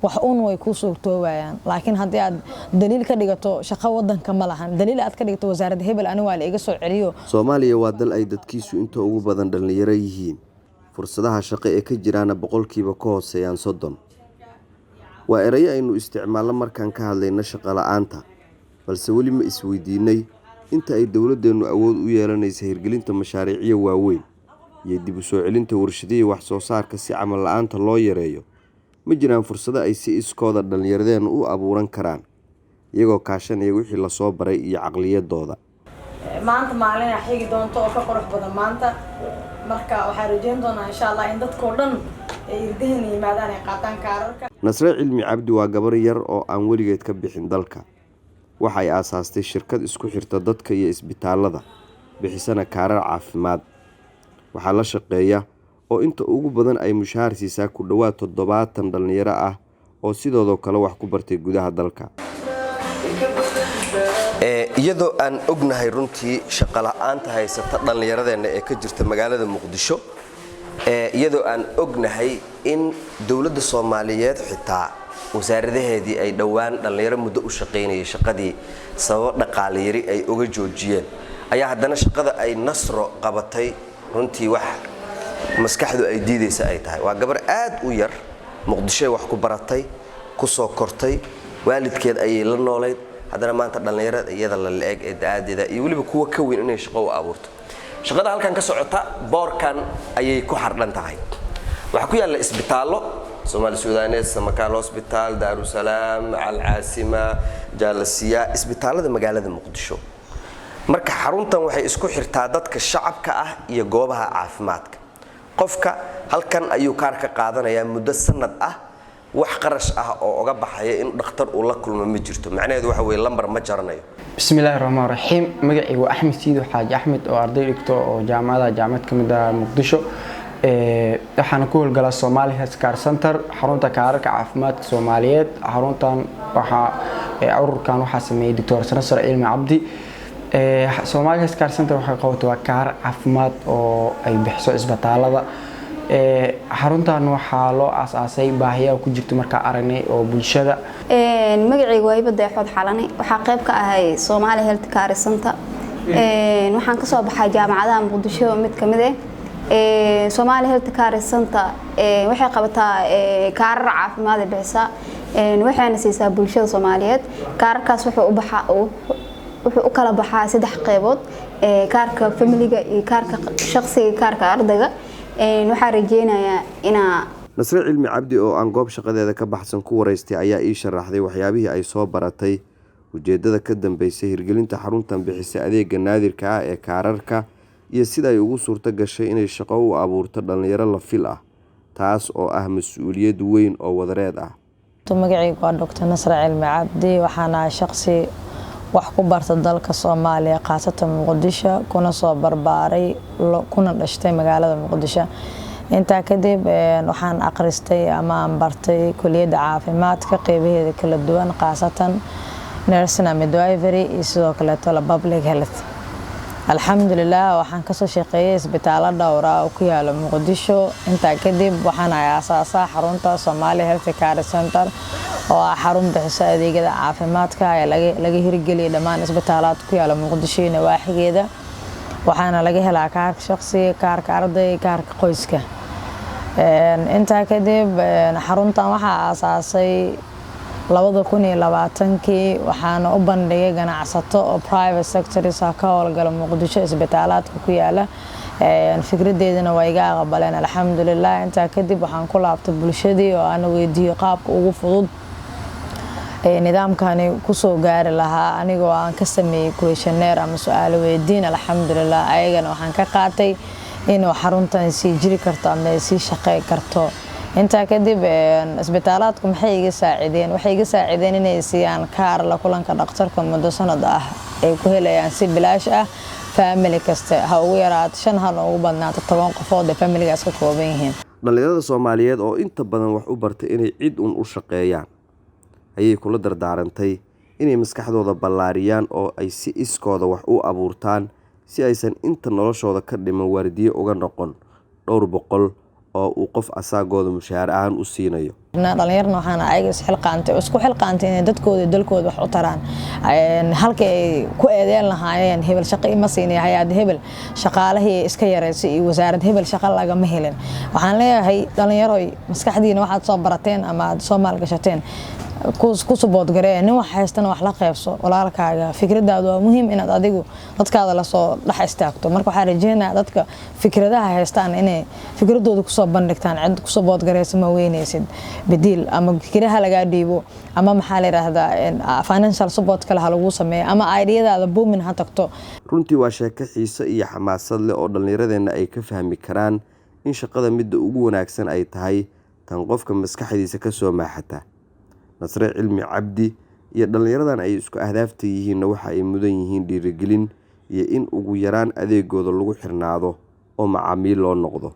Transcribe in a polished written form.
Wax uun way kuu suurtoobayaan, laakiin haddii aad daliil ka dhigato shaqo wadanka ma lahan, daliil aad ka dhigato wasaaradda hebel ani waa la iga soo celiyo. Soomaaliya waa dal ay dadkiisu inta ugu badan dhallinyaro yihiin, fursadaha shaqo ee ka jiraana boqolkiiba ka hooseeyaan 30. Waa erayo aynu isticmaalno markaan ka hadlayno shaqo la'aanta, balse weli ma isweydiinay inta ay dowladeennu awood u yeelanayso hirgelinta mashaariicyo waaweyn iyo dib u soo celinta warshadihii wax soo saarka si camal la'aanta loo yareeyo? Ma jiraan fursado ay si iskooda dhallinyaradeennu u abuuran karaan iyagoo kaashanaya wixii lasoo baray iyo caqliyadooda? Maanta maalin aa xigi doonto oo ka qurux badan maanta. Marka waxaan rajeyn doonaa, insha Allah, in dadkoo dhan ay irdahena yimaadaan, ay qaataan kaararka. Nasre Cilmi Cabdi waa gabar yar oo aan weligeed ka bixin dalka. Waxa ay aasaastay shirkad isku xirta dadka iyo isbitaalada, bixisana kaarar caafimaad. Waxaa la shaqeeya oo inta ugu badan ay mushaar siisaa ku dhowaad 70 dhallinyaro ah oo sidoodoo kale wax ku bartay gudaha dalka. Iyadoo aan ognahay runtii shaqo la'aanta haysata dhallinyaradeenna ee ka jirta magaalada Muqdisho, iyadoo aan ognahay in dowladda Soomaaliyeed xitaa wasaaradaheedii ay dhowaan dhallinyaro muddo u shaqaynayay shaqadii sababo dhaqaale yari ay uga joojiyeen, ayaa haddana shaqada ay Nasro qabatay runtii wax maskaxdu ay diidaysa ay tahay. Waa gabar aad u yar, Muqdishoy wax ku baratay, ku soo kortay, waalidkeed ayay la noolayd, haddana maanta dhallinyarada iyada la la-eg ee da-aadeeda iyo weliba kuwa ka weyn inay shaqo u abuurto. Shaqada halkan ka socota boorkan ayay ku xardhan tahay. Waxaa ku yaalla isbitaallo: Somali Sudanese, Samakaal Hospital, Daarusalaam, Alcaasima, Jaalasiya, isbitaallada magaalada Muqdisho. Marka xaruntan waxay isku xirtaa dadka shacabka ah iyo goobaha caafimaadka. Qofka halkan ayuu kaar ka qaadanayaa muddo sanad ah. Wax qarash ah oo uga baxaya in dhakhtar uu la kulmo ma jirto. Macnaheedu waxa weye lambar ma jaranayo. Bismi illaahi raxmaan raxiim. Magacaygu waa Axmed Siido Xaaji Axmed oo arday dhigto oo jaamacada jaamacad ka mid ah Muqdisho. Waxaana ku howlgalaa Somali Health Care Center, xarunta kaararka caafimaadka Soomaaliyeed. Xaruntan waxaa ururkan waxaa sameeyey Doctor Nasar Cilmi Cabdi. Somali Health Care Center waxay qabato waa kaarar caafimaad oo ay bixiso isbitaalada. Xaruntan waxaa loo aasaasay baahiyaha ku jirto markaa aragnay oo bulshada. Magacayga waa Iba Deexood Xalani. Waxaa qayb ka ahay Somali Health Care Center. Waxaan kasoo baxay jaamacadaha Muqdisho mid ka mid ah. Somali Health Care Center waxay qabataa kaarar caafimaad ay bixisaa, waxayna siisaa bulshada Soomaaliyeed. Kaararkaas wuxuu u kala baxaa saddex qeybood: kaarka familiga iyo kaarka shaqsiga, kaarka ardayga. Waxaa rajeynayaa inaa Nasre Cilmi Cabdi oo aan goob shaqadeeda ka baxsan ku waraystay ayaa ii sharaxday waxyaabihii ay soo baratay, ujeedada ka dambeysay hirgelinta xaruntan bixisa adeega naadirka ah ee kaararka iyo sida ay ugu suurto gashay inay shaqo u abuurto dhallinyaro la fil ah, taas oo ah mas-uuliyad weyn oo wadareed ah. Magacaygu waa Doctor Nasre Cilmi Cabdi. Waxaana shaqsi wax ku barta dalka Soomaaliya, khaasatan Muqdisho, kuna soo barbaaray kuna dhashtay magaalada Muqdisho. Intaa kadib waxaan akhristay ama aan bartay kuliyadda caafimaadka qeybaheeda kala duwan, khaasatan nursing and midwifery iyo sidoo kaleeto la public health. Alxamdulilah, waxaan kasoo shaqeeyay isbitaallo dhowra oo ku yaala Muqdisho. Intaa kadib waxaan ahay aasaasaha xarunta Somali Health Care Center oo ah xarun bixiso adeegyada caafimaadka ee laga hirgeliyay dhammaan isbitaalaad ku yaala Muqdisho iyo nawaaxigeeda. Waxaana laga helaa kaarka shaqsiga, kaarka ardayga, kaarka qoyska. Intaa kadib xaruntan waxaa aasaasay 2020-kii. Waxaana u bandhigay ganacsato oo private sectors ka howlgala Muqdisho, isbitaalaadka ku yaala. Fikradeedana waa iga aqbaleen, alxamdulilah. Intaa kadib waxaan ku laabtay bulshadii oo aan weydiiyo qaabka ugu fudud ee nidaamkani kusoo gaari lahaa, anigoo aan ka sameeyey questionnaire ama su-aalo weydiin. Alxamdulilah, ayagana waxaan ka qaatay inuu xaruntan sii jiri karto ama ay sii shaqey karto. Intaa kadib isbitaalaadku maxay iga saacideen? Waxay iga saacideen inay siiyaan kaar la kulanka dhakhtarka muddo sanad ah ay ku helayaan si bilaash ah family kasta, ha ugu yaraato shan, hana ugu badnaato 10 qofood ay familigaas ka kooban yihiin. Dhallinyarada Soomaaliyeed oo inta badan wax u bartay inay cid uun u shaqeeyaan ayay kula dardaarantay inay maskaxdooda ballaariyaan oo ay si iskooda wax u abuurtaan, si aysan inta noloshooda ka dhiman waardiye uga noqon dhowr boqol oo oo uu qof asaagooda mushaar ahaan u siinayo. Dhalinyarna waxaana ayaga isxilqaantay oo isku xilqaantay inay dadkooda iyo dalkooda wax u taraan, halkii ay ku eedeyn lahaayeen hebel shaqo ima siinay, hay-ad hebel shaqaalihii iska yareysay iyo wasaarad hebel shaqo lagama helin. Waxaan leeyahay, dhalinyaroy, maskaxdiina waxaad soo barateen ama aad soo maalgashateen ku support garee. Nin wax haystana wax la qeybso walaalkaaga. Fikradaadu waa muhiim inaad adigu dadkaada lasoo dhex istaagto. Marka waxaa rajeynayaa dadka fikradaha haystaan inay fikradooda kusoo bandhigtaan. Cid ku support gareysa ma weyneysid. Bediil ama fikraha lagaa dhiibo ama, maxaa la yidhaahdaa, financial support kale ha laguu sameeyo ama ideayadaada booming ha tagto. Runtii waa sheeko xiise iyo xamaasad leh oo dhallinyaradeenna ay ka fahmi karaan in shaqada midda ugu wanaagsan ay tahay tan qofka maskaxdiisa ka soo maaxata. Nasre Cilmi Cabdi iyo dhallinyaradan ay isku ahdaafta yihiinna waxa ay mudan yihiin dhiirigelin iyo in ugu yaraan adeegooda lagu xirnaado oo macaamiil loo noqdo.